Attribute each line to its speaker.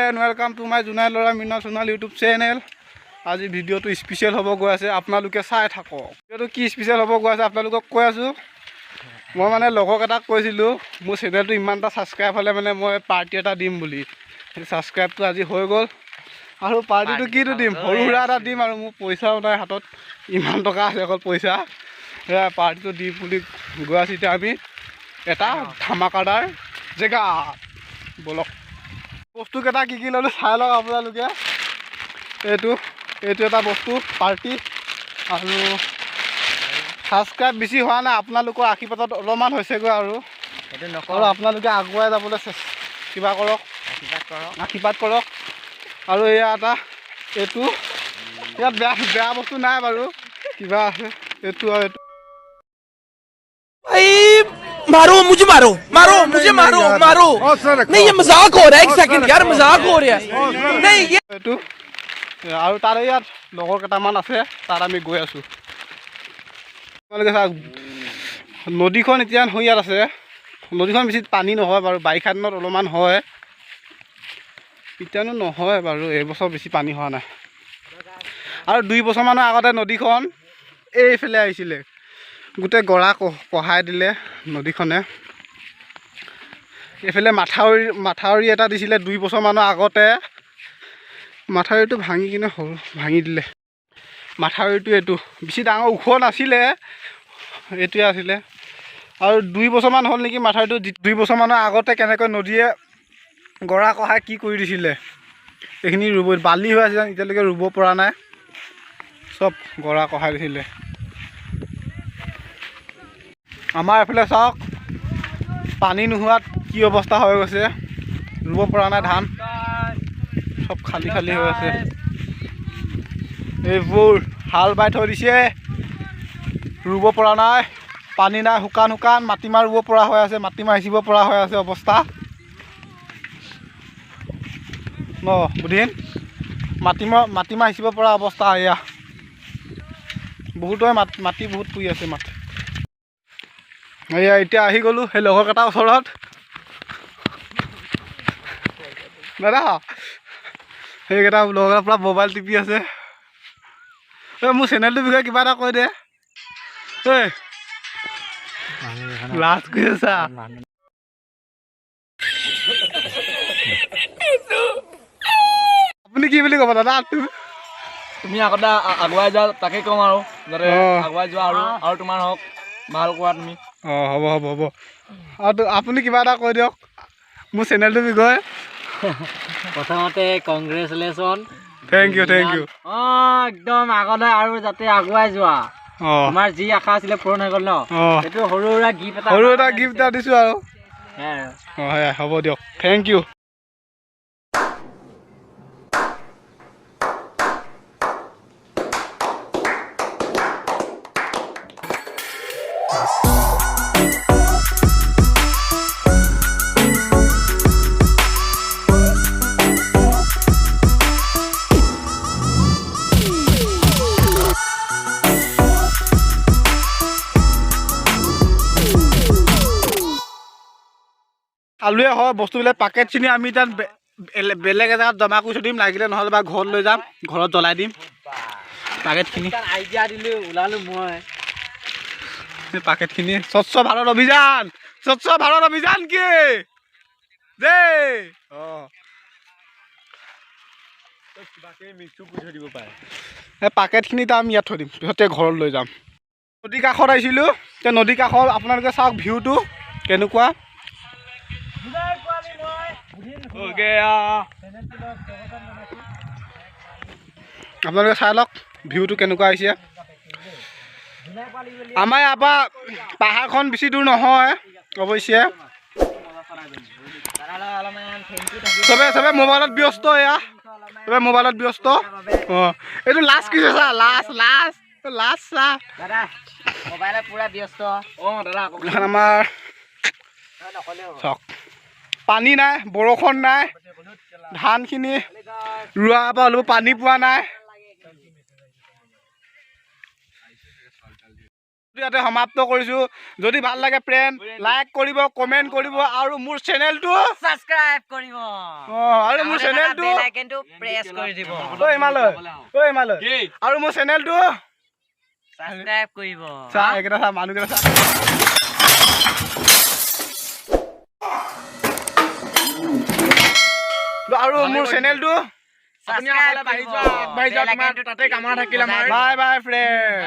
Speaker 1: Friend, welcome to my Jonai ল'ৰা Mrinal Sonowal YouTube channel. আজি ভিডিঅ'টো স্পেচিয়েল হ'ব গৈ আছে, আপোনালোকে চাই থাকক। ভিডিঅ'টো কি স্পেচিয়েল হ'ব গৈ আছে আপোনালোকক কৈ আছোঁ। মই মানে লগৰকেইটাক কৈছিলোঁ, মোৰ চেনেলটো ইমান এটা ছাবস্ক্ৰাইব হ'লে মানে মই পাৰ্টি এটা দিম বুলি। সেই ছাবস্ক্ৰাইবটো আজি হৈ গ'ল। আৰু পাৰ্টিটো কিটো দিম? সৰু সুৰা এটা দিম আৰু মোৰ পইচাও নাই হাতত, ইমান টকা আছে অকল পইচা। সেয়া পাৰ্টিটো দিম বুলি গৈ আছোঁ এতিয়া আমি এটা ধামাকাদাৰ জেগা। ব'লক, বস্তুকেইটা কি কি ল'লোঁ চাই লওক আপোনালোকে। এইটো এটা বস্তু পাৰ্টি। আৰু ছাবস্ক্ৰাইব বেছি হোৱা নাই, আপোনালোকৰ আশীৰ্বাদত অলপমান হৈছেগৈ আৰু।
Speaker 2: সেইটো
Speaker 1: আৰু
Speaker 2: নকওঁ।
Speaker 1: আপোনালোকে আগুৱাই যাবলৈ কিবা কৰক।
Speaker 2: আশীৰ্বাদ কৰক।
Speaker 1: আশীৰ্বাদ কৰক। আৰু এয়া এটা এইটো, ইয়াত বেয়া বেয়া বস্তু নাই বাৰু, কিবা আছে এইটো আৰু এইটো।
Speaker 3: भाई, मारो मुझे, मारो मारो मुझे, मारो मारो। नहीं, ये मजाक हो रहा है। एक सेकंड यार, मजाक हो रहा है। नहीं, ये
Speaker 1: এইটো আৰু তাৰে ইয়াত লগৰ কেইটামান আছে, তাত আমি গৈ আছোঁ। আপোনালোকে চাওক, নদীখন এতিয়া হৈ ইয়াত আছে। নদীখন বেছি পানী নহয় বাৰু, বাৰিষা দিনত অলপমান হয়, এতিয়ানো নহয় বাৰু। এইবছৰ বেছি পানী হোৱা নাই। আৰু 2 বছৰমানৰ আগতে নদীখন এইফালে আহিছিলে, গোটেই গৰা খহাই দিলে নদীখনে। এইফালে মাথাউৰি এটা দিছিলে 2 বছৰমানৰ আগতে। মাথাউৰিটো ভাঙি কিনে সৰু ভাঙি দিলে। মাথাউৰিটো এইটো বেছি ডাঙৰ ওখ নাছিলে, এইটোৱে আছিলে। আৰু 2 বছৰমান হ'ল নেকি মাথাউৰিটো। 2 বছৰমানৰ আগতে কেনেকৈ নদীয়ে গৰা খহাই কি কৰি দিছিলে। এইখিনি ৰুব বালি হৈ আছে, এতিয়ালৈকে ৰুব পৰা নাই, চব গৰা খহাই দিছিলে। আমাৰ এইফালে চাওক, পানী নোহোৱাত কি অৱস্থা হৈ গৈছে। ৰুব পৰা নাই ধান, চব খালী খালী হৈ আছে। এইবোৰ হাল বাই থৈ দিছে, ৰুব পৰা নাই, পানী নাই, শুকান শুকান। মাটিমাহ ৰুব পৰা হৈ আছে, মাটিমাহ সিঁচিব পৰা হৈ আছে অৱস্থা ন বুধিন? মাটিমাহ সিঁচিব পৰা অৱস্থা এয়া। বহুতৰে মাটি বহুত পুৰি আছে মাটি। এয়া এতিয়া আহি গ'লোঁ সেই লগৰ কেইটাৰ ওচৰত। দাদা, সেইকেইটা লগৰ পূৰা মোবাইল টিপি আছে। ঐ, মোৰ চেনেলটোৰ বিষয়ে কিবা এটা কৈ দে। ঐ, লাজ কৰি আছা? আপুনি কি বুলি ক'ব দাদা তুমি?
Speaker 4: তুমি আগতে আগুৱাই যোৱা, তাকে কম আৰু যাতে আগুৱাই যোৱা আৰু আৰু তোমাৰ হওক, ভাল কৰা তুমি।
Speaker 1: অঁ, হ'ব হ'ব হ'ব। আৰু আপুনি কিবা এটা কৈ দিয়ক মোৰ চেনেলটোৰ বিষয়ে।
Speaker 2: প্ৰথমতে congratulation.
Speaker 1: Thank you, thank you.
Speaker 2: অঁ, একদম আগলৈ আৰু যাতে আগুৱাই যোৱা। তোমাৰ যি আশা আছিলে পূৰণ হৈ গ'ল ন?
Speaker 1: অঁ।
Speaker 2: সেইটো সৰু সুৰা গিফ্ট এটা।
Speaker 1: সৰু এটা গিফ্ট এটা দিছোঁ আৰু।
Speaker 2: সেয়াই আৰু।
Speaker 1: অঁ, সেয়াই হ'ব দিয়ক, thank U. আলুৱে হয় বস্তুবিলাক পাকেটখিনি আমি তাত বেলেগ এজেগাত জমা কৰি থৈ দিম লাগিলে, নহ'লে বা ঘৰত লৈ যাম, ঘৰত জ্বলাই দিম পাকেটখিনি।
Speaker 2: আইডিয়া দিলো, ওলালো মই।
Speaker 1: এই পাকেটখিনি। স্বচ্ছ ভাৰত অভিযান, স্বচ্ছ ভাৰত অভিযান কি দেই। অঁ, এই পাকেটখিনি এতিয়া আমি ইয়াত থৈ দিম, পিছতে ঘৰত লৈ যাম। নদীৰ কাষত আহিছিলোঁ এতিয়া। নদীৰ কাষত আপোনালোকে চাওক ভিউটো কেনেকুৱা। আপোনালোকে চাই লওক ভিউটো কেনেকুৱা আহিছে। আমাৰ ইয়াৰ পৰা পাহাৰখন বেছি দূৰ নহয় অৱশ্যে। চবে মোবাইলত ব্যস্ত, এয়া চবে মোবাইলত ব্যস্ত। অঁ, এইটো লাজ কি চা, লাজ লাজ লাজ চা।
Speaker 2: দাদা মোবাইলত পুৰা ব্যস্ত।
Speaker 4: অঁ দাদা, আকৌ।
Speaker 1: এইখন আমাৰ চাওক, পানী নাই, বৰষুণ নাই, ধানখিনি ৰোৱাৰ পৰা অলপ পানী পোৱা নাই। ইয়াতে সমাপ্ত কৰিছোঁ। যদি ভাল লাগে ফ্ৰেণ্ড, লাইক কৰিব, কমেণ্ট কৰিব আৰু মোৰ চেনেলটো
Speaker 2: ছাবস্ক্ৰাইব কৰিব।
Speaker 1: অঁ, আৰু মোৰ চেনেলটো
Speaker 2: বেল আইকনটো প্ৰেছ কৰি দিব।
Speaker 1: ঐ হিমালয়, ঐ হিমালয়।
Speaker 4: কি?
Speaker 1: আৰু মোৰ চেনেলটো
Speaker 2: ছাবস্ক্ৰাইব কৰিব।
Speaker 1: চা, এইকেইটা চা, মানুহকেইটা চা। আৰু মোৰ চেনেলটো
Speaker 4: আপুনি আগলৈ বাঢ়ি যোৱা, আগবাঢ়ি যোৱা, তোমাৰ তাতে কামনা থাকিল আমাৰ।
Speaker 1: Bye bye friend.